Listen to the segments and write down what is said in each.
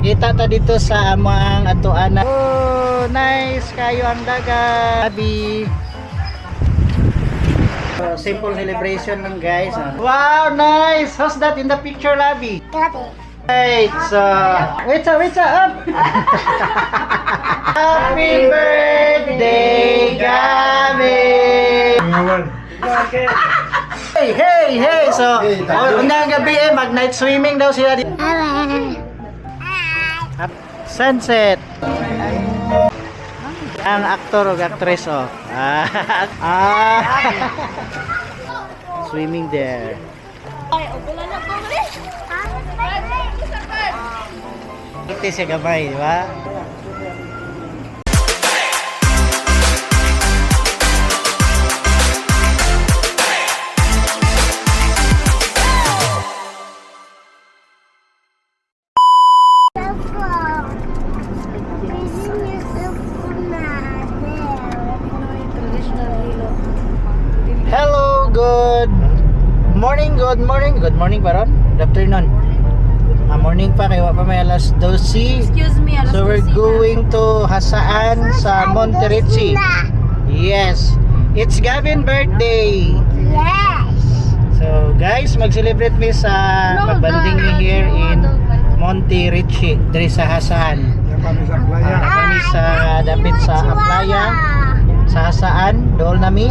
Kita ta dito sa amang atoana. Oh, nice kayo ang dagat. Abi. So, simple celebration lang, guys. Wow, nice. How's that in the picture, Labi? Gabi. Right, so wait sa, wait sa, up. Happy birthday, Gabi! Hey, hey, hey! So, oh, unang gabi eh, mag night swimming daw sila. Sunset. Ang aktor o actress oh. Ah. Ah. Swimming there. Ito siya gamay, di ba? Hello, good morning, good morning. Good morning pa ron? Good afternoon. Ah, morning pa, kaya pa may alas 12. Excuse me, alas So we're 12 na. going to Jasaan sa Montericci. Yes. It's Gavin birthday. Yes. So guys, mag-celebrate mi sa No, magbanding mi here in the- Montericci, diri sa Jasaan. Ah, kami sa dapit sa Aplaya, sa Jasaan, dool nami.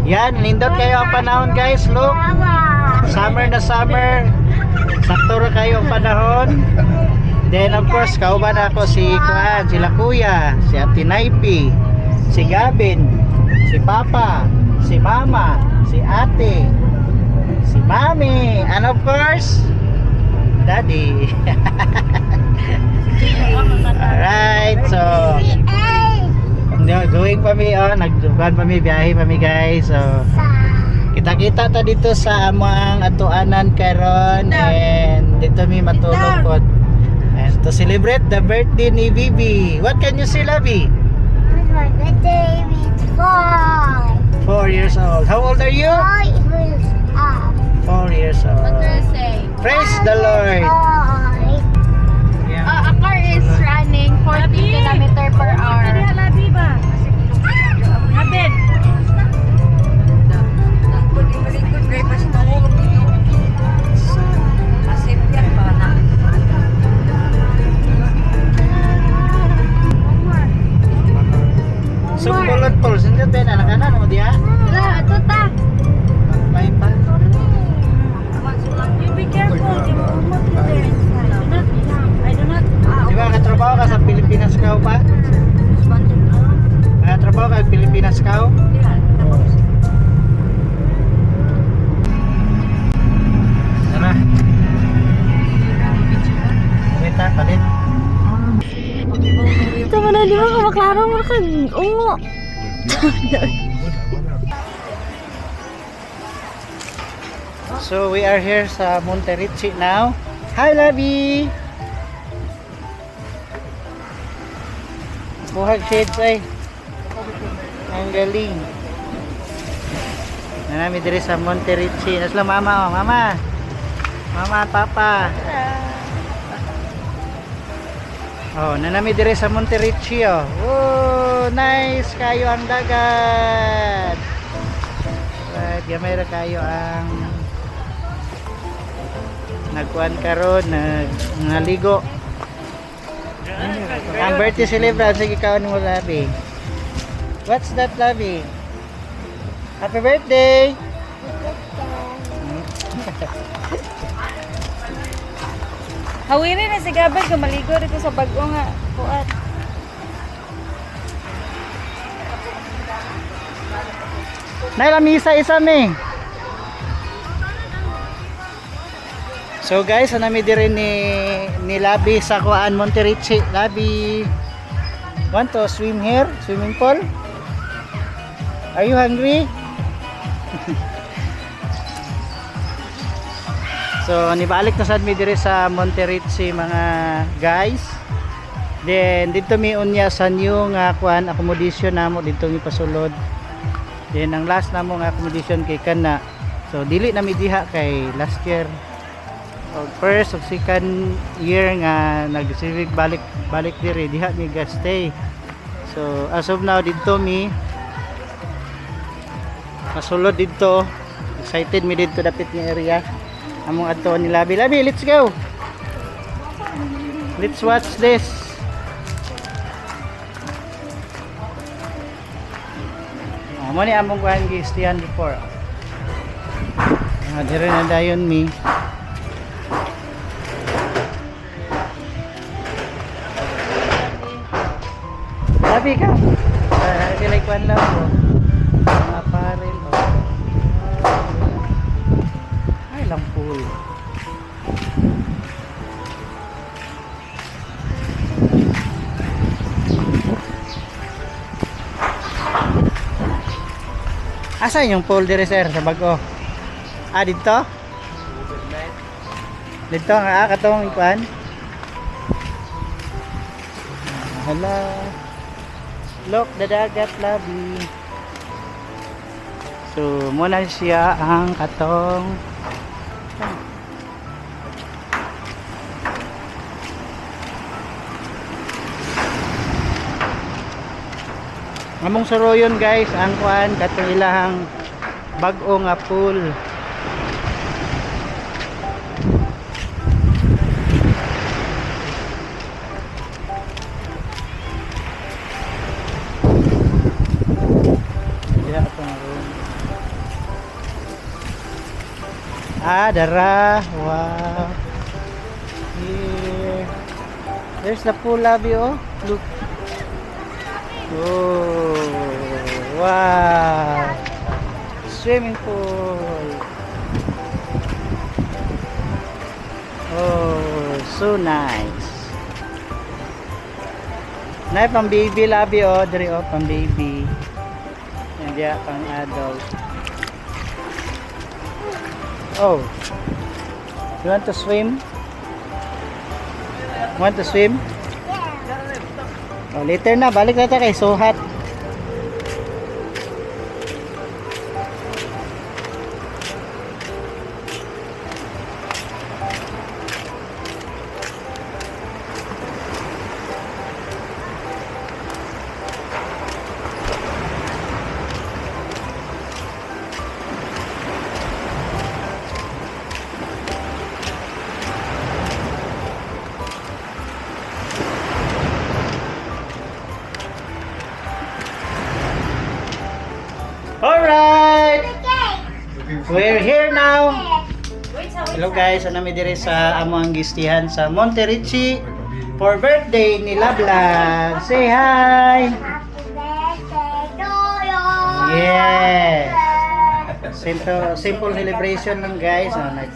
Yan, nindot kayo ang panahon, guys. Look, summer na summer. Sakto ra kayo ang panahon. Then of course, kauban ako si Kuan, sila Kuya, si Ate Naipi, si Gavin, si Papa, si Mama, si Ate, si Mami, and of course, Daddy. Alright, so no, going pa mi oh, nagdugan pa mi, biyahe pa mi, guys. So kita-kita ta dito sa amang atuanan karon and dito mi matulog pod. And to celebrate the birthday ni Bibi. What can you say, Labi? My birthday is 4. 4 years old. How old are you? 4 years old. 4 years What old. do you say? Praise the Lord. Four. Yeah. A car is running 40 kilometer per hour. Labi ba? Abed. So, pulot pul. Sindot ba na anak mo diya? Wala, ito ta. May pa. You be careful. Di mo umot mo there. Do not, I do not. Di ba katrabaho ka sa Pilipinas ka pa? Nakatrabaho ka sa Pilipinas ka? Tara. Wait ah, palit. Ito mo na, di ba ka maklaro mo ka. Ungo. So we are here sa Montericci now. Hi, Labi! Buhag shades ay. Ang galing. Nanami diri sa Montericci. Nasla mama oh, mama. Mama, papa. Oh, nanami diri sa Montericci oh. Oh, nice kayo ang dagat. Right, gamay ra kayo ang nagkuan karon, nag naligo. Ang birthday celebrant, sige kaon mo, Labi. What's that, Labi? Happy birthday! Hawirin na si Gabel kung maligo dito sa bago nga. Kuat. Nay, lamisa isa mi. So guys, nami diri ni Labi sa kuan Montericci. Labi. Want to swim here? Swimming pool? Are you hungry? So nibalik na sad mi diri sa Montericci, mga guys. Then dito mi unya sa new nga kuan accommodation namo dito mi pasulod. Then ang last namo nga accommodation kay kana. So dili na mi diha kay last year Og first ug second year nga nag-civic balik balik diri, diha mi ga stay. So as of now, didto mi masulod didto. Excited mi didto dapit nga area. Among adto ni Labi. Labi, let's go. Let's watch this. Ah, mo ni among kuan gi-stayan before. Ah, dire na dayon mi. Labi ka. Ah, sila kuan lang po. Mga parel. Oh. Ay, lang pool. Asa yung pool dire, sir, sa bago? Ah, dito? Dito nga ah, katong ikuan. Ah, hala. Look, the dagat, labi. So, muna siya ang katong. Among suroyon, guys, ang kuan katong ilahang bag-o nga pool. Diha atong room. Ah, dara. Wow. Here. There's the pool, lobby, oh. Look. Oh, wow. Swimming pool. Oh, so nice. Nay, pang baby labi oh, diri oh, pang baby. Yan diya, pang adult. Oh. You want to swim? Want to swim? Oh, later na, balik na tayo kay so hot. Alright! We're here now. Hello guys, ano mi diri sa among gistihan sa Montericci for birthday ni Lablan. Say hi! Happy birthday to you. Yes. Simple, simple celebration lang, guys. Oh, nag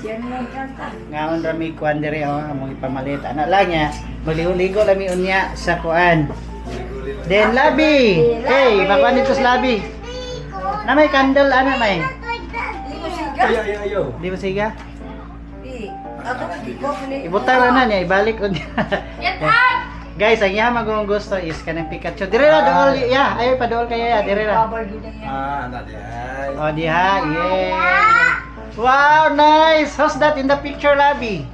ngaon ra mi kuan diri oh, among ipamalit. Ana lang niya, magligo-ligo lang mi unya sa kuan. Then labi. Hey, pakuan dito sa labi. Na may candle ana may. Ayo, ayo, ayo. Di ba siga? Ibutang lang na niya, ibalik unya. Get up! Guys, ang iya magong gusto is kanang Pikachu. Dire ra dool ya, ayo pa dool kaya ya, dire ra. Ah, anak dia. Oh, diha, yeah. Wow, nice. Who's that in the picture, Labi?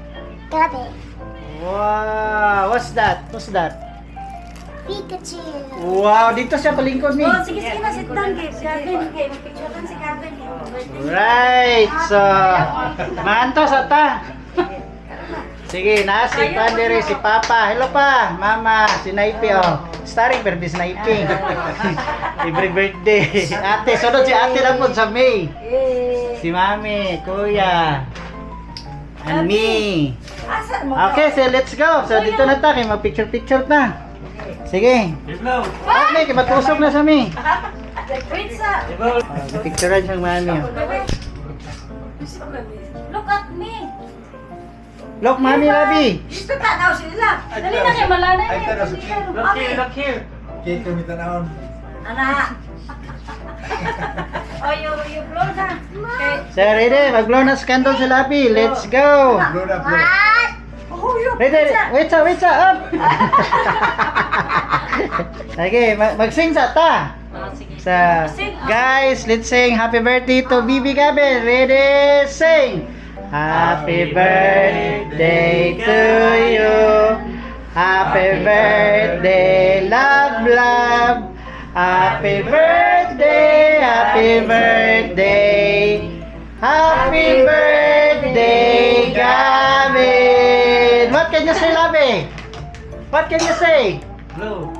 Gabi. Wow, what's that? Who's that? Pikachu. Wow, dito siya palingkod ni. Oh, sige, sige na, sit down kay Gavin. Kay mag-picture si Gavin. Right. So, maantos ata. Sige, na si Pandere, si Papa. Hello pa, Mama, si Naipi oh. Starring pero bis Naipi. Every birthday. Ate, sunod si Ate lang po sa May. Si Mami, Kuya. And me. Okay, so let's go. So dito na ta kay mag-picture-picture na. Sige. Iblaw. Okay, kay matusok na sa mi. Wait sa. Iblaw. Oh, picturean siyang mami. Oh. Look at me. Look, Mami Labi. Dito tanaw sila. Dali na kay malana Ay, na. tanaw sa cake. Look here, look here. Cake kami tanawon. Ana. Oh, you blow na. Kay Sir, ready? Mag-blow na scandal si Labi. Let's go. Blow na, blow. What? Oh, you. Ready? Wait sa, wait sa, up. Okay, mag-sing sa ta. Oh, sige. Sa Sing, oh. guys, let's sing happy birthday to Bibi Gabel. Ready, sing. Happy birthday to you. Happy birthday, love, love. Happy birthday, happy birthday. Happy birthday, Gavin. What can you say, Labi? What can you say? Blow.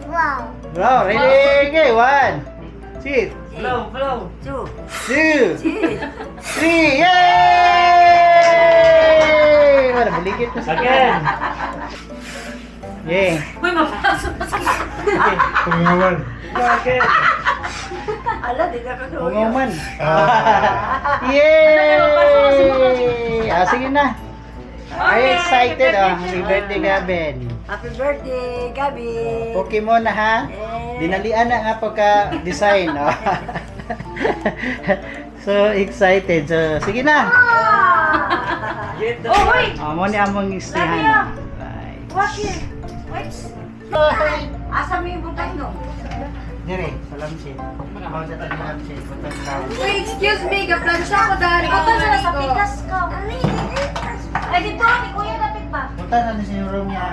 Wow. Blow, ready? Okay, one, two, Blow, blow. two, three, yay! Wala, buligit na sa Again. Yay. Uy, mapasok sa Tungawan. Again. Unguman. Yay! Ah, sige na. Are you excited? Oh, happy birthday, Gavin. Happy birthday, Gabi! Pokemon na ha. Dinalian na nga pagka-design. Oh. So excited. So, sige na. Oh, wait! Oh, mo ni among istihan. Right. Wash here. Wipes. Asa mo yung butang no? Dire, sa lamsi. Ako sa tabi lamsi. Butang brown. Uy, excuse me, gaplansya ko dahil. Ikaw na sa pikas ka. Ay, dito, ni Kuya dapit pa. Butang na sa room niya.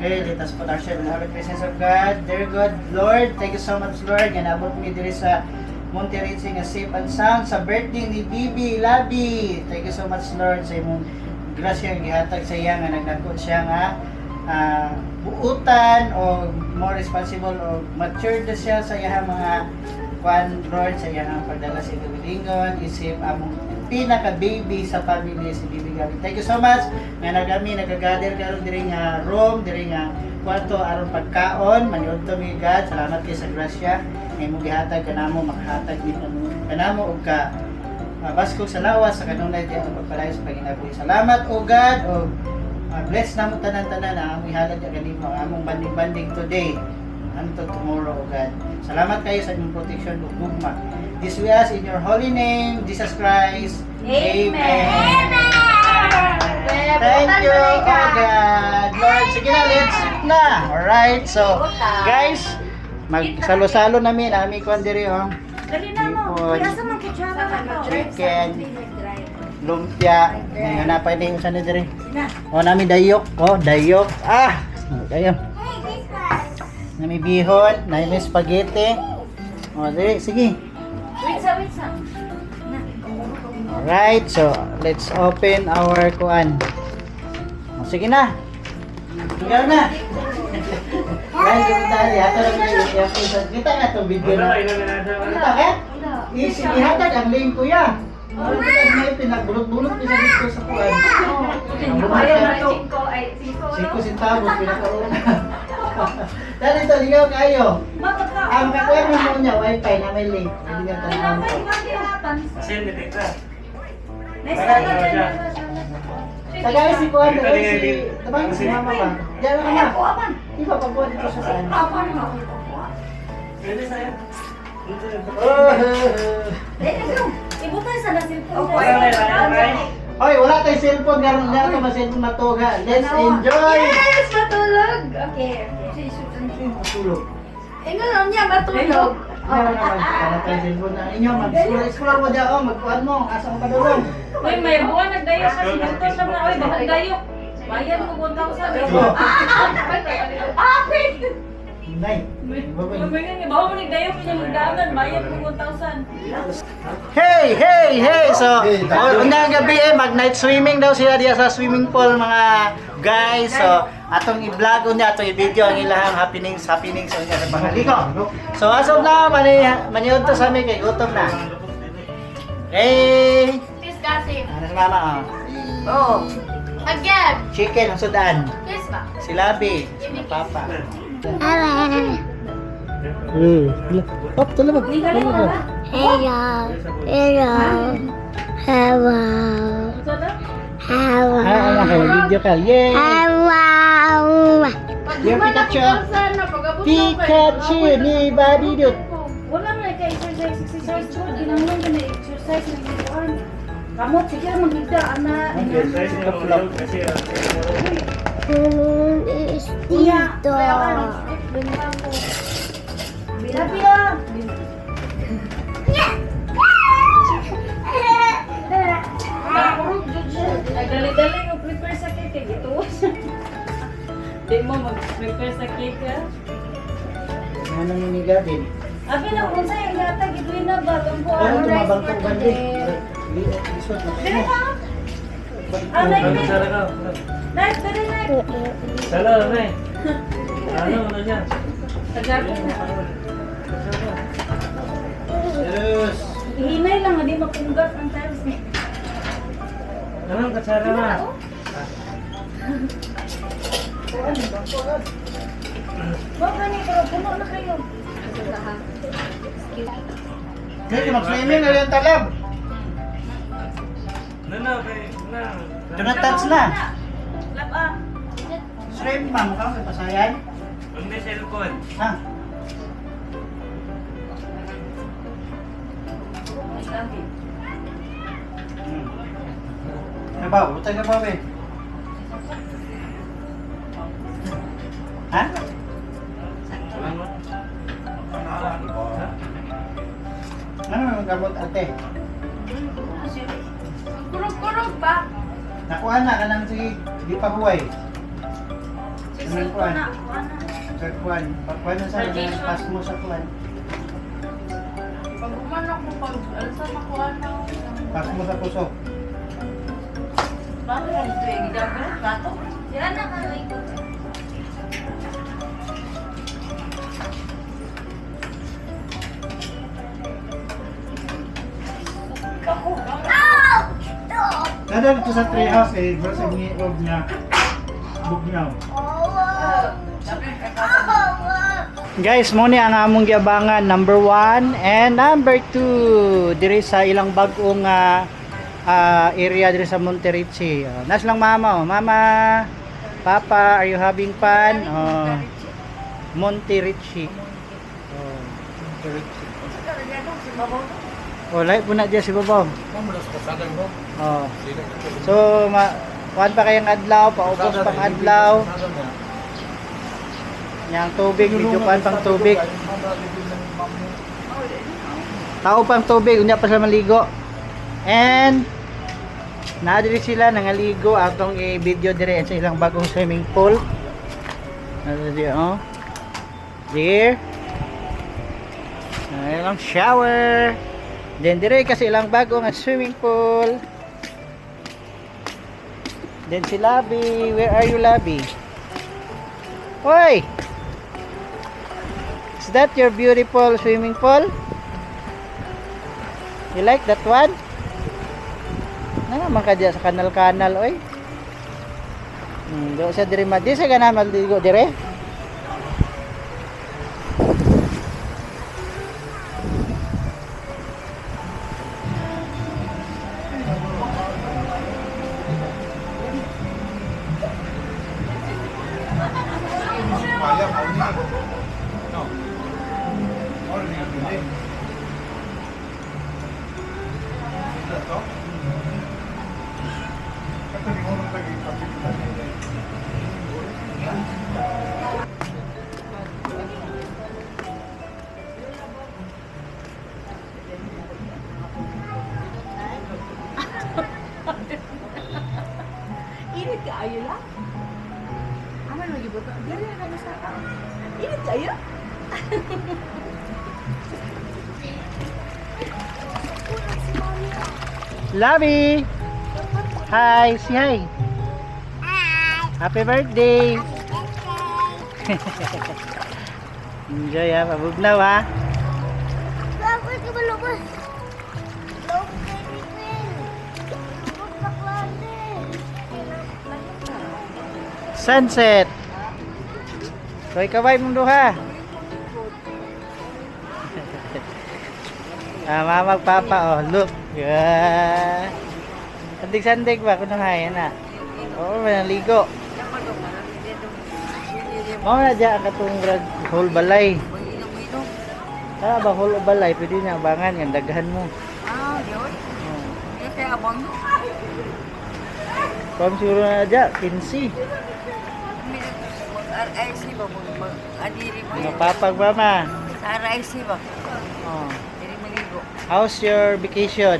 Okay, let us put ourselves in the holy presence of God. Dear God, Lord, thank you so much, Lord. Nga naabot mi diri sa Monterrey nga safe and sound sa birthday ni Bibi Labi. Thank you so much, Lord, sa imong grasya nga gihatag sa iya nga nagdako siya nga buutan o more responsible o matured na siya sa iyang mga kwan, Lord, sa iyang pagdala sa kagalingon, isip among pinaka-baby sa family si Bibi Gabi. Thank you so much nga nagami nagagather karon diri nga room, diri nga kwarto aron pagkaon, maniud to mi God. Salamat kay sa grasya nga imong gihatag kanamo makahatag ni kanamo og ka baskog sa lawas sa kanunay di ang pagpalayo sa panginabuhi. Salamat o God og bless namo tanan-tanan ang among ihalad ya kanimo ang among banding-banding today until tomorrow, O God. Salamat kayo sa inyong protection ug gugma. This we ask in your holy name, Jesus Christ. Amen. Thank you, oh God. Lord, sige na, let's eat na. Alright, so, guys, magsalo-salo namin. Ami ko diri, oh. Dali na mo. Hipon. Kuya, sa mga kutsara na to. Chicken, lumpia. Ngayon na, pwede yung sana diri. Oh, nami dayok. Oh, dayok. Ah, kayo. Hey, this one. Nami bihon, nami spaghetti. Oh, diri, sige. Wait sa, wait sa. Alright, so let's open our kuan. Oh, sige na. Ikaw na. Guys, yung tayo, yata lang kayo. Kita nga itong video na. Kita ka? Easy, ihatag ang link kuya. Ano kita may pinagbulot-bulot ni sa dito sa kuan. Ayaw na, 5, ay, 5, Siko centavos pinakauna. Dali to, ligaw kayo. Ang kakuan mo mo niya, wifi na may link. Hindi nga tanawon ko. Tagay si Kuan, tagay si... Tabang si mama ba? Diyan lang na. Di ba pagkuha dito siya sa ano? Oh, Ibutan sa na cellphone. Hoy, wala tayong cellphone. Garon na ito, ma-cellphone matuga. Let's enjoy! Yes, matulog. Okay, okay. Matulog. Eh, nga niya, matulog. Meron naman. Wala tayong cellphone na inyo. Mag-explore mo dyan. Oh, magkuhan mo. Asa ko pa doon. Uy, may buwan nagdayo kasi dito siya na. Uy, bakit dayo? Bayan mo 1,000. Oh. Ah, wait! Nay. Uy, bawa mo nagdayo kanya magdaanan. Bayan mo 1,000. Hey, hey, hey! So, unang gabi eh, mag-night swimming daw sila diya sa swimming pool mga guys. So, atong i-vlog unya, atong i-video ang ilahang happenings, happenings unya sa pangaliko. So, as of now, maniod to sa amin kay gutom na. Hey! Kiss kasi. Ano si mama oh? Oo. Again. Chicken ang sudan. Kiss ba? Si Labi, si Papa. Hello. Pop, tulog. Hello. Hello. Hello. Hello. Ah, okay, video ka. Yay! Hello. Yung Pikachu. Pikachu ni Buddy Dut. Wala na ka exercise, exercise chud. Ginanglan ka na exercise ng gikuan. Kamot sige magigda ana. Is dito. Labi ah. Di mo mag-prepare sa cake ha? Ano ni Gavin? Abi na kung sa'yo yata, gituin na ba? Itong Ano kuwan. tumabang to ba di? Lisod na Dili kayo. ka? Ah, Ano, knife. sara ka. Knife, dali knife. Sala, na eh. Ano, ano siya? Tagalog na. Yes. Hinay lang, hindi mapunggat ang times eh. Ano, katsara na. Wag gani, pero puno na kayo. Kaya mag-swimming na rin talab. No, no, kay, na. Do not touch na. Lap ah. Shrimp ma, mukha may pasayan. Hindi cellphone. Ha? Ano ba? Butay ka ba, be? Ha? Ano may gamot ate? Kurog-kurog ba? Nakuha na ka nang sige, di pa huway. Anong kuan? Na, kuwan na. Sa kuan. Pagkuan na sa pas mo sa kuan. Pag uman ako, pag alsa makuha na ako. Pas mo sa puso. Bakit ang ito yung gidagol? Plato? Yan na ka. Kada dito sa treehouse eh, bro sa ngiog niya. Bugnaw. Guys, mo ni ang among giabangan number 1 and number 2 diri sa ilang bag-ong area diri sa Montericci. Oh, nas lang mama, oh. Mama, papa, are you having fun? Oh, Montericci. Oh, Montericci. Oh, lahi po na diya si Babaw. Oh. So, kuan pa kayang adlaw, paubos pang adlaw. Yang tubig, medyo kuan pang tubig. Tao pang tubig, unya pa sila maligo. And naa diri sila nangaligo atong i-video dire sa ilang bagong swimming pool. Naa diri oh. There. Na ilang shower. Then dire kasi ilang bagong swimming pool. Then si Labi, where are you, Labi? Hoy! Is that your beautiful swimming pool? You like that one? Na naman ka diya sa kanal-kanal, oy. Do siya diri ma. Di siya ganahan maligo dire. Init ka ayo lang. Aman lagi buto. Dili na kami sa Init kayo? Labi! Hi! Say hi! Happy birthday! Enjoy ha, pabugnaw ha. Bakit ka ba labas? Loob kay Niquel. Lubog na klase. Sunset! So ikaw mong duha. Ah, mama papa oh, look. Yeah. Sandig-sandig ba kuno hay na. Oo, may naligo. Mao na diya ang katong rag whole balay. Tara ba whole balay pwede na abangan yan daghan mo. Ah, yun. Oh. Kaya kaya abang no. Kung siguro na diya 15. Mag-RIC ba? Mag-adiri mo. Mapapag mama. Sa RIC ba? Oh. Diri maligo. How's your vacation?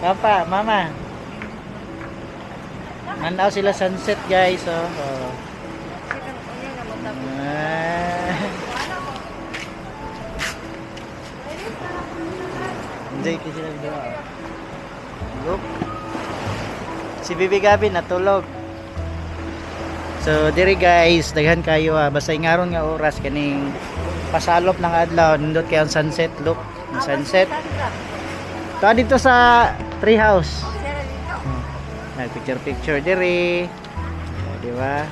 Papa, mama. Nanaw sila sunset guys, oh. Oh. Ah. Enjoy ko sila dalawa. Look. Si Bibi Gabi natulog. So diri guys, daghan kayo ah. Basta ingaron nga oras kaning pasalop ng adlaw, nindot kay ang sunset look, ang sunset. To dito sa treehouse. Nag picture picture diri. Oh, di ba?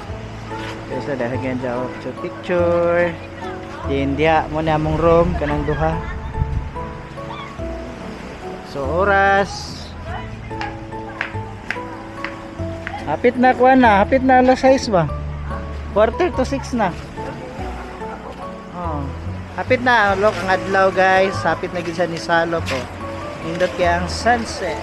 Pero sa daghan kayo oh, picture picture. Din diha mo na among room kanang duha. So oras Hapit na kuha na, hapit na alas 6 ba? 5:45 na. Oh. Hapit na look ang adlaw guys, hapit na gid siya ni Salop oh. Nindot kay ang sunset.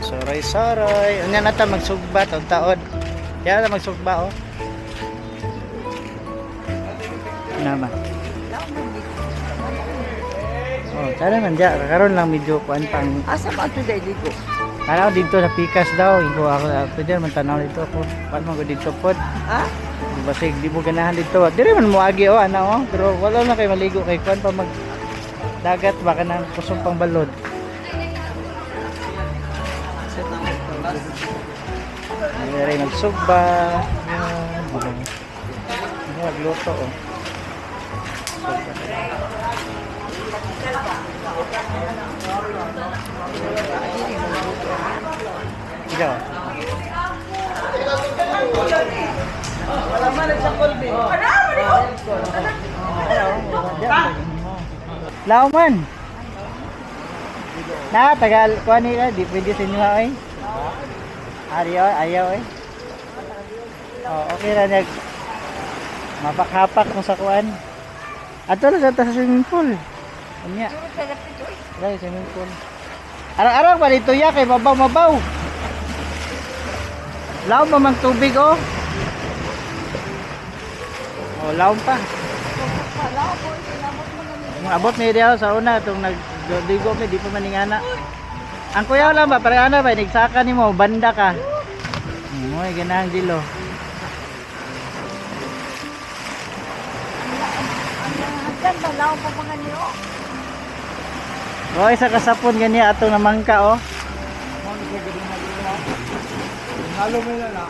Saray saray. Unya na ta magsugba taon taon. Kaya na magsugba oh. Nama. Oh, sana man diya karon lang medyo kuan pang Asa ba ito dahil ligo? Tanaw dito sa pikas daw, igo ako pwede man tanaw dito ako. Kuan man ko dito pod. Ha? Basig di mo ganahan dito. Dire man moagi oh ana oh, pero wala na kay maligo kay kuan pa mag dagat baka na kusog pang balod. Dire magsugba. Yan. Ano magluto oh. Ikaw. Lauman. Na tagal kuan ni di pwede sa inyo ay. Ayaw, ayaw eh. Oh, okay ra nag mapakhapak mo sa kuan. Ato lang sa swimming pool. Unya. Dai swimming pool. Arang-arang pa dito ya kay mabaw mabaw. Laom pa man tubig oh. Oh, laom pa. Ang abot ni diha sa una itong nagdigo mi di pa maningana. Ang kuyaw lang ba pare ana ba nagsaka nimo banda ka. Mo ay ganahan dilo. Ang ganda, lawa pa mga niyo. Oh, isa kasapon gani atong namangka oh. Halo mo na na.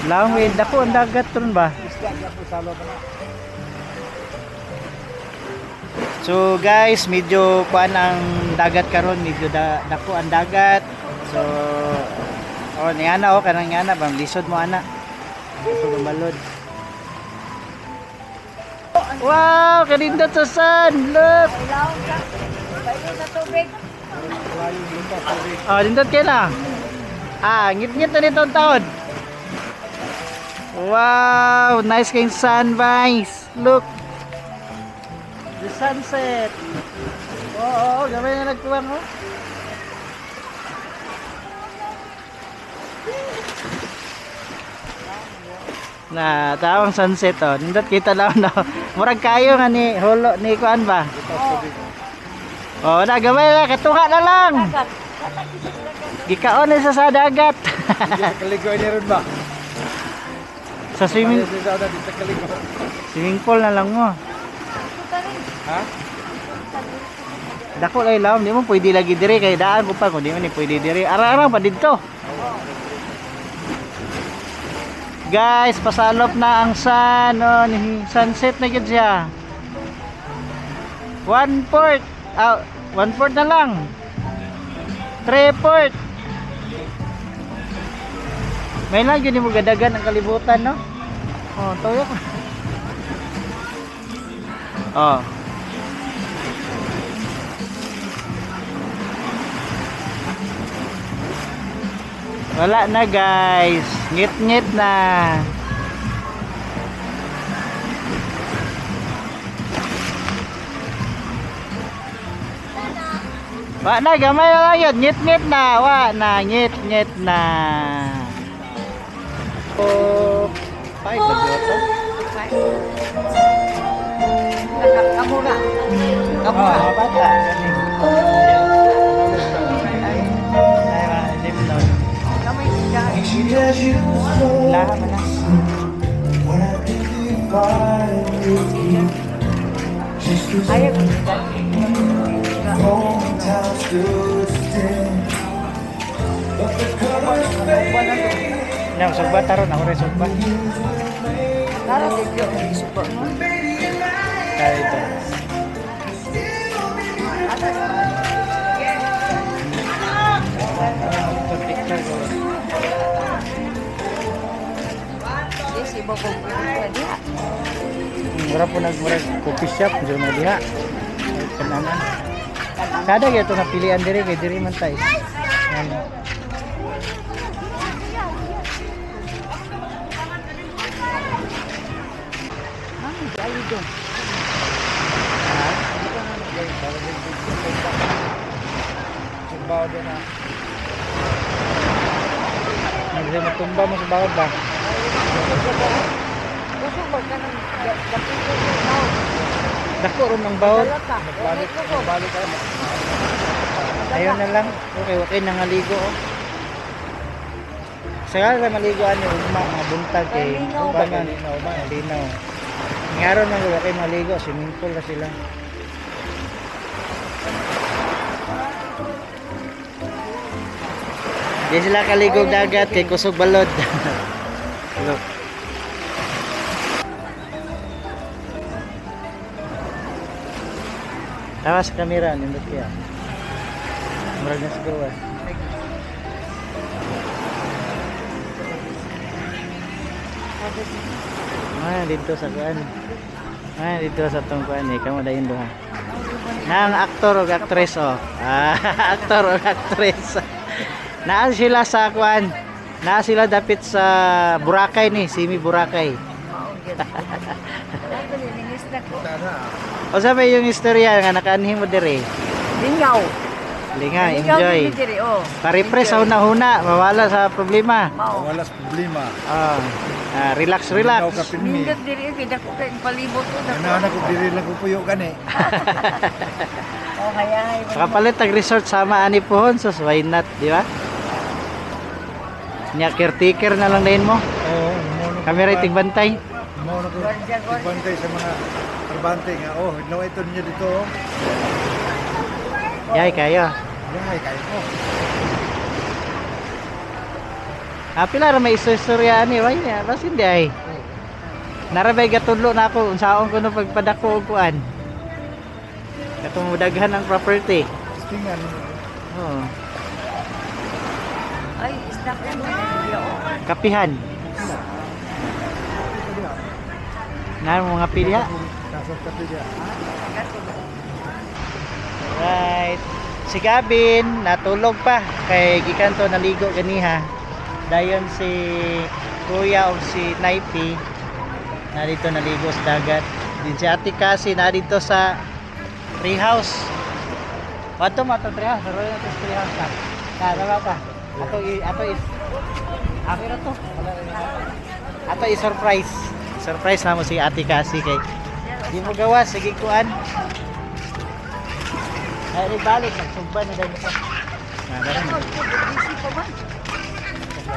Laom eh dako ang dagat ron ba? Isda ka salo pa na. So guys, medyo kuan ang dagat karon, medyo dako ang dagat. So oh ni ana oh kanang ana bang lisod mo ana. Lisod ang balod. Wow, kanindot sa sun. Look. Bailo sa tubig. Oh, nindot kayo na. Ah, ngit-ngit na nito ang taon. Wow, nice kayong sunrise. Look. The sunset. Oo, oh, oh, gamay na nagkuwang oh. Na, tawang sunset oh. Nindot kita lang na. Murag kayo nga ni hulo ni kuan ba? Oh, na gamay na katuha na lang. Gikaon na sa dagat. Hindi sa kaligo ni ron ba? Sa swimming Hindi sa di sa kaligo. swimming pool na lang mo. Ha? Dako lay lawom, di mo pwede lagi dire kay daan ko pa kung di man ni pwede dire. Arang-arang pa didto. Guys, pasalop na ang sun. Oh, sunset na gyud siya. 1/4. Ah, 1/4 na lang. 3/4. May lang yun mo gadagan ang kalibutan, no? Oh, tuyo ko. Oh. Wala na guys. Ngit-ngit na. Wa na gamay na lang yun. Ngit-ngit na. Wa na ngit-ngit na. Oh, five ba to? Kamura. Kamura. Oh, bata. Ay, ma, limnon. Kamay siya. Laha man na. Ayaw ko siya. Nang sugba taron ako rin sugba. Tara, dito. Isupo mo. Kaya ito. Ito picture ko. Yes, iba ko. Pwede. Mura po nagmura coffee shop dyan mo diha. Ay, kananan. Sada gyud ito napilian diri kay diri man tay. Yan. Mami, di ayo dong. Sumbaw din na. Nagre matumba mo sa bawod ba? Gusto ba ka ng kapito ko tao? Dako ron ang bawod. Dala ka. Nagbalik, nagbalik ka. Ayaw na lang. Okay, okay nangaligo oh. Sa ra maligo ani ugma mga buntag kay Malinaw ba? uban man. Malinaw ba? Malinaw. Ngaron man gud okay maligo, swimming pool na sila. Di sila kaligog dagat kay kusog balod. Look. Tawa sa kamera, nindot kaya. Murag na siguro ah. Ah, dito sa kuan. Ah, dito sa tong kuan eh. Kamo dayon duha. Nang aktor og actress oh. Ah, aktor og actress. Naa sila sa kuan. Naa sila dapit sa Boracay ni, Simi Boracay. Nilinis na ko. Tara. O sa may yung istorya nga nakaanhi mo dire. Lingaw. Linga, Lingaw enjoy. din diri, oh. Pa-refresh sa huna-huna, mawala sa problema. Mao. Wala sa problema. Ah, ah, relax, relax. Ikaw ka pinmi. Nindot diri kay dako kay palibot ko dako. Ganahan ako diri lang ko puyo gani. Oh, hayahay. Makapalit ang resort sama ani pohon, so why not, di ba? Nya caretaker na lang din mo. Oo, mo na Kami rin tigbantay. Mo na ko tigbantay sa mga trabante nga oh, no ito ninyo dito oh. Yay kayo. Yay kayo ko. Ah, pila ra may istorya ani, why niya? Bas hindi ay. Narabay gatudlo na ako unsaon ko no pagpadako og kuan. Katong daghan ang property. Tingan. Oo. Ay, snack na mo diri, oh. Kapihan. Na mga pilya. Nasa kape diya. Right. Si Gavin natulog pa kay gikan to naligo ganiha. Dayon si Kuya o si Naipi na dito naligo sa dagat. Din si Ate Cassie na dito sa treehouse. Wato mo atong treehouse, pero yung atong treehouse na. Na, tama pa. Ato i ato is Akin na to. Wala rin ako. Ato i surprise. Surprise na mo si Ate Cassie kay di mo gawa sige kuan. Ay, balik, nagsugba na dahil ito. Busy pa ba?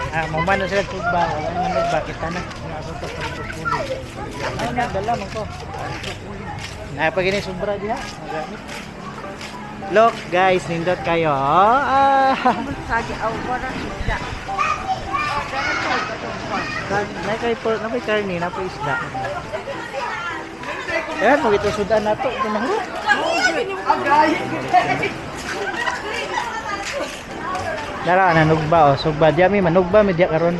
Ah, mama na sila sugba. Wala na nagba, kita na. Ay, nagdala mo ko. Napag ini sobra diha. Magamit. Look, guys, nindot kayo. Ah, Sagi aw wala isda. na kay por na may karne, na po isda. Eh, mo ito sudan nato tumahro. Dara nanugba oh, sugba diya mi manugba mi diya karon.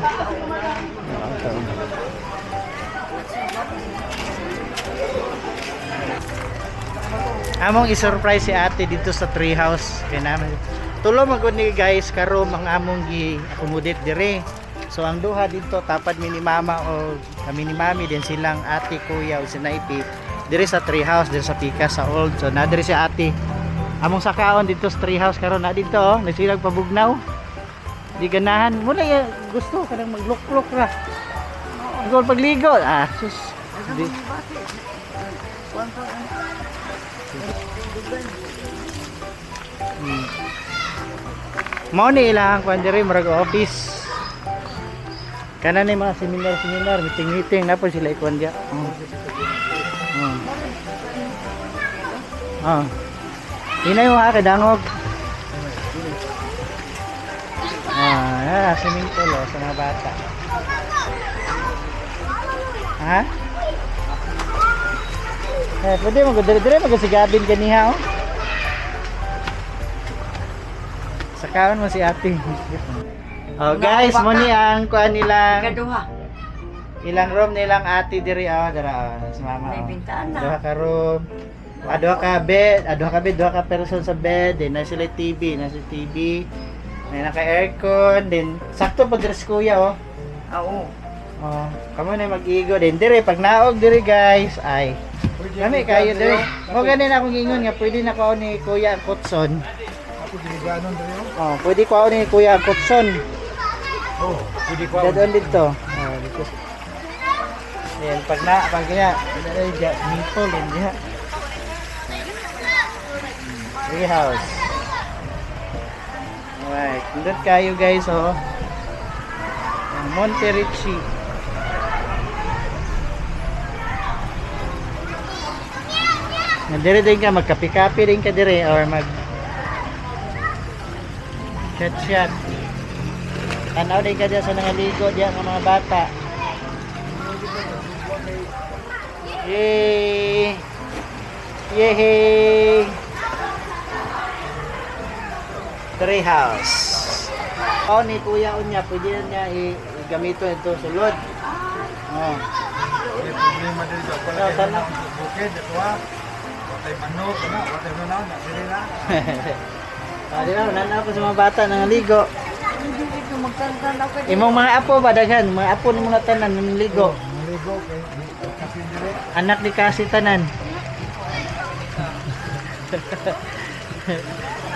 Among i-surprise si ate dito sa treehouse kay naman. Tulo man gud ni guys karon ang among gi-accommodate dire. So ang duha dito tapad mi ni mama o kami ni mami din silang ate, kuya o si Naipi dire sa treehouse dire sa Pika sa old. So na dire si ate. Among sakaon dito sa treehouse karon na dito oh, nagsilag pabugnaw. Di ganahan mo na ya, gusto kanang magluklok ra. Gol pagligo. Ah, sus. Di. Mao ni ilang kuan diri murag office. Kana ni mga seminar-seminar, meeting-meeting na po sila ikuan diya. Ah. Inay mo ha kay dangog. Ah, swimming pool oh, sa mga bata. Ha? Eh, pwede mo dire dire mo si Gavin ganiha oh. Sakaon mo si ate. Oh guys, mo ni ang kuan nilang Kaduha. ilang room nilang ate diri oh, dira oh, si mama. May Oh. bintana. Duha ka room. Ah, duha ka bed, ah, duha ka bed, duha ka person sa bed, then na sila TV, na sila TV. May naka-aircon, then sakto pa dress kuya oh. Oo. Oh, kamo na mag-igo din dire pag naog dire guys ay. Kami kayo dire. Mo ganin akong ingon nga pwede na ko ni Kuya ang kutson. Ako diliganon diri oh. Oh, pwede ko ni Kuya ang kutson. Oh, pwede ko. Dadon dito. Oh, dito. Ayan, pag na, pag niya, ay, diya, maple din diya. Tree house. Alright, nindot kayo guys, oh. Ang Monte Ricci. Nga dire din ka, magkape-kape din ka dire or mag chat-chat. Tanaw din ka diya sa nangaligo diya ng mga bata. Yay! Yay! Treehouse. Oh, ni Kuya unya, pwede na niya i-gamito ito sulod. Oh. May problema diri ba pala Oh, kay sana. bukid ato ha. Watay manok na, watay manok na diri na. Ah, di ba, nanaw ko sa mga bata nangaligo. Dito magtantan ako. Imong mga apo ba daghan, mga apo ni mga tanan nangaligo. Maligo kay kape diri. Anak ni kasi tanan.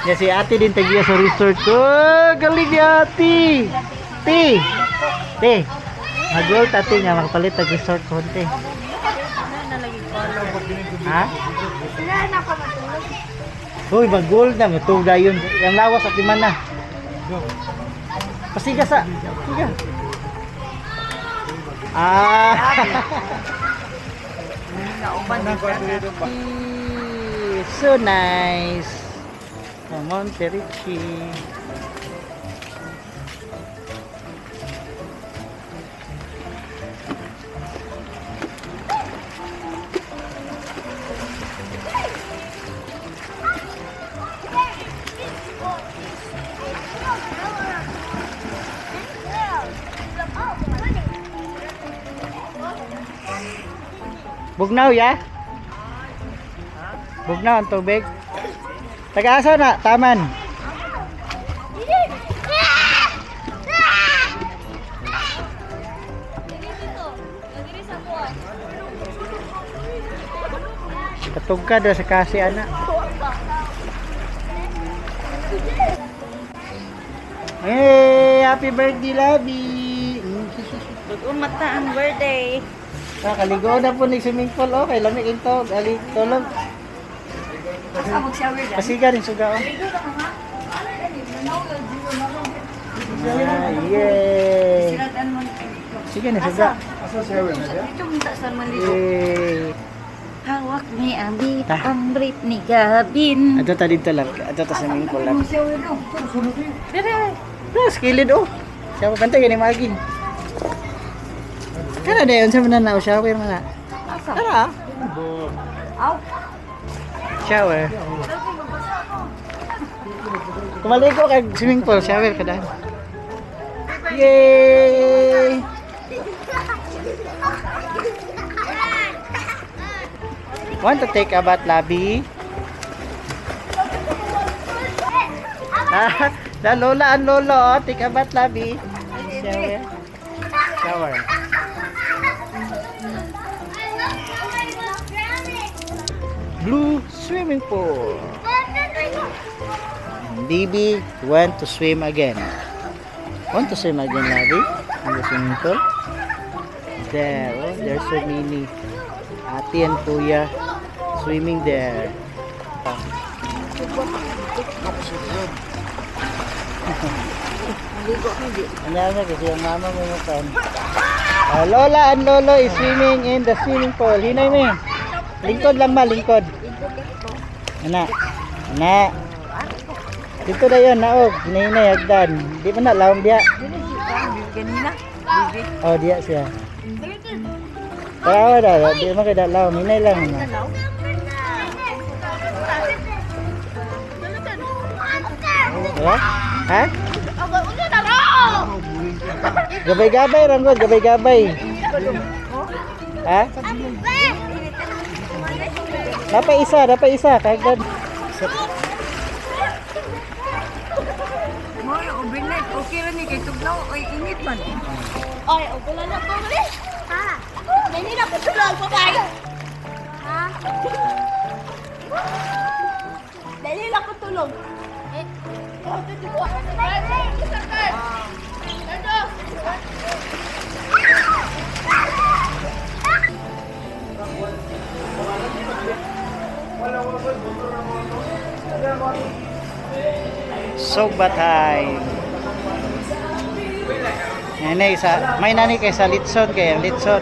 Ya si ate din tagiya sa resort. Oh, galing ni ate. Ti. Ti. Magol ate nga makapalit tag resort konti. Ha? Uy, magol na matug dayon. Ang lawas at lima na. Pasiga sa. Siga. Ah. Nang ko diri do ba. So nice. Come on, Perichi. Bugnaw ya? Bugnaw ang tubig. Taga-asa na, taman. Katugka daw sa kasi ana. Hey, happy birthday, Labi. Bag-umata ang birthday. Ah, kaligo na po ni swimming pool. Okay, lamig ito. Ali, tulog. Asa mag-shower dyan? Pasiga rin suga oh. Ah, yay. Siratan mo. Sige na suga. Asa siya we na diya? Dito minta sa maligo. Yay. Hawak ni ang bit, Ah. ang brief ni Gabin. Ato ta dito lang. Ato ta swimming pool lang. Shower do. Dire. Ah, skilled oh. Siya pa bantay gani magi. Kana dayon sa man na shower man na. Asa? Tara. Aw. Shower. Kumaligo kag swimming pool, shower ka dahil. Yay! Want to take a bath, Labi? Ah, la lola and lolo, oh. Take a bath, Labi. Shower. Shower. I love how I was drowning. Blue swimming pool. But then I got Bibi went to swim again. Want to swim again, Labi? In the swimming pool? There, oh, there's so many. Ate and Kuya swimming there. Ano na kasi ang mama mo mo kan. Oh, Lola and Lolo is swimming in the swimming pool. Hinay mo. Lingkod lang ma, lingkod. Ana. Ana. Dito na yun, naog. Hinay-hinay, hagdan. Di pa na, lawom diya. Kanina. Oh, diya siya. Tawa na, di man kay lawom. Hinay lang. Ma. Diba? Ha? Gabay-gabay, Ranggod. Gabay-gabay. Ha? Dapat isa, dapat isa. Kahagdan. Mo overnight okay ra ni kay tugnaw oy init man. Ay, wala na ko ulit. Ha? Dali na ko tulog, bye-bye. Ha? Dali na ko tulog. Eh, Sugba time. Nanay sa may nani kay sa litson kay ang litson.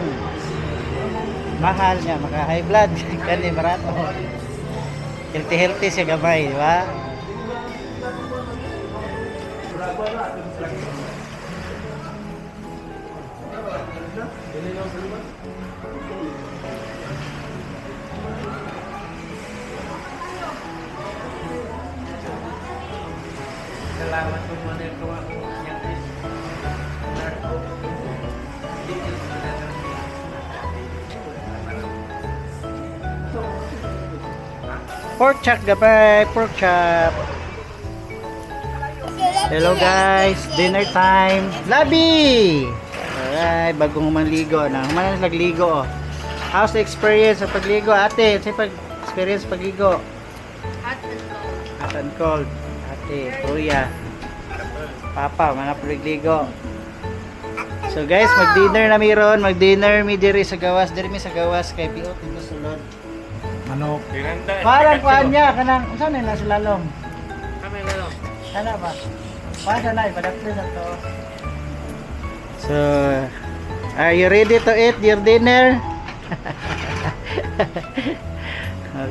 Mahal niya maka high blood kani barato. Healthy healthy siya gamay, di ba? Salamat po muna yung gawa ko. Yang is. Pork chop gabay, pork chop. Hello guys, dinner time. Labi! Alright, bagong manligo na. Human na nagligo. Oh. How's the experience sa pagligo, ate? Sa pag experience pagligo? Hot and cold. Hot and cold. Ate, kuya. Papa, mga pagligo. So guys, mag-dinner na mi ron, mag-dinner mi diri sa gawas, diri mi sa gawas kay biot dito sulod. Manok. Parang kuan niya kanang unsa na nasa lalom? Kami lalong. Kana ba? Para na ipadapli na to. So, are you ready to eat your dinner?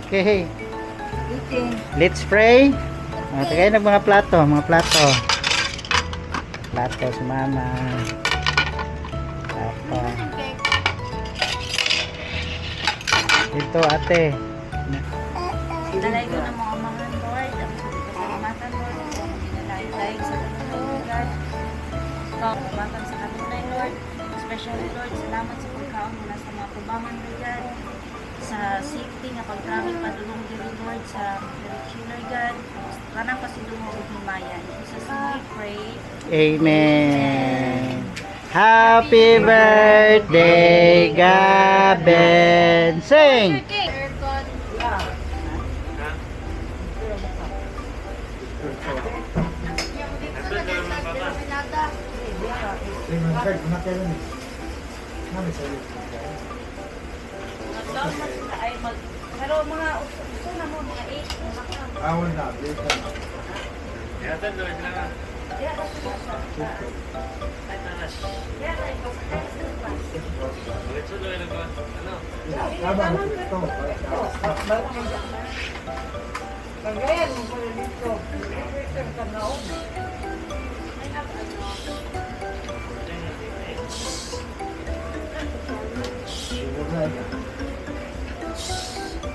Okay. Eating. Let's pray. Ah, tagay ng mga plato, mga plato. Plato si mama. Papa. Ito ate. Dalay ko ng mga mga Lord. Ang pasalamatan Lord. Ang ginalay sa kanunay God. Pasalamatan sa kanunay Lord. Especially Lord, salamat sa pagkaon mula sa mga tubangan Lord God. Sa safety nga pag-travel padulong diri Lord sa direction Lord God. Kanang pasidungog og himaya. In Jesus name we pray. Amen. Happy birthday, Gavin. Sing! Tingnan ka, na kayo ni. Nami sa iyo. Magkaon man sila ay mag pero mga uso na mo mga 8 Awon na, dito na. Yatan doon sila nga. Diya ka sila sa Ay, tanas. Diya ka ipasakay sa Litson doon yung Ano? Tama mo ito. Pagayan mo pala dito. Ka na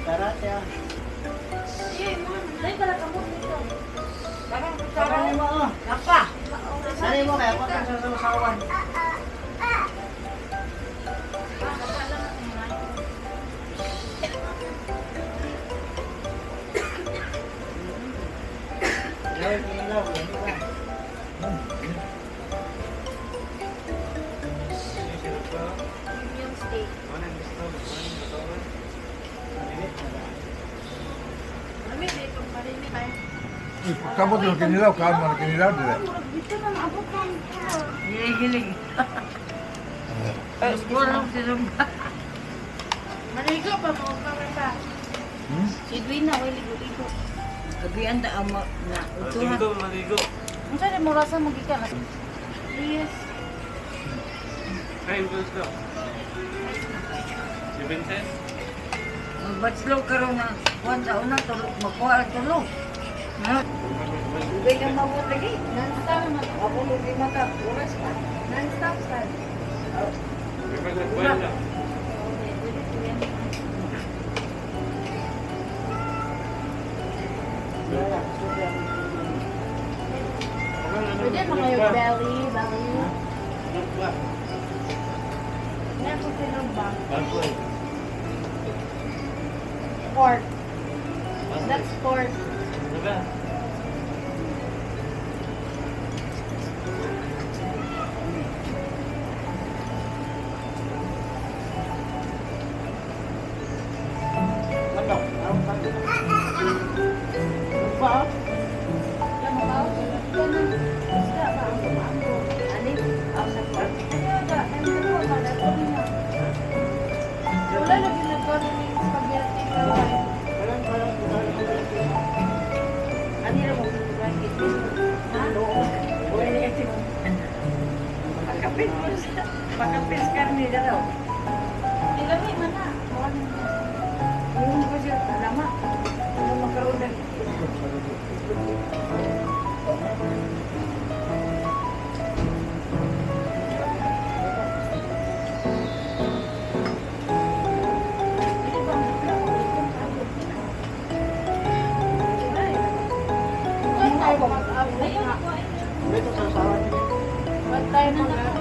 Tara, tiya. Dahil pala kamot dito. Parang kutsara. Sarang mo, oh. Napa. Sanay mo kaya, kung sa sausawan. Kamot yung kinilaw, kaon man kinilaw dire. Dito na maabot ng Giling. Siguro si Zumba. Maligo pa mo pa. Hmm? Si Edwina, way ligo-ligo. Gabihan ta ang na utuhan. Maligo, maligo. Unsa ni mo rasa mo gikan? Yes. Ay, let's go. Si Vincent? Magbatslaw karon nga kuan sa una tulog makuha ang tulog. Ha? Hindi ka mabot lagi. Non-stop naman. Ako mo di maka oras pa. Non-stop sad. Una. Pwede mga yung belly, belly. Na ko tinong ba? Bagoy. Pork. That's pork. Diba? Ani? Aw sa kuan. Wala lagi nagkaroon ni spaghetti na. Ani ra mo kuan. Ha? Wala ni ati. Pakapit mo sa pakapit karne daw. Ilami man na. Yung ko siya lama. Ano makaroon na. Ayun, Dito sa sawan. What time na?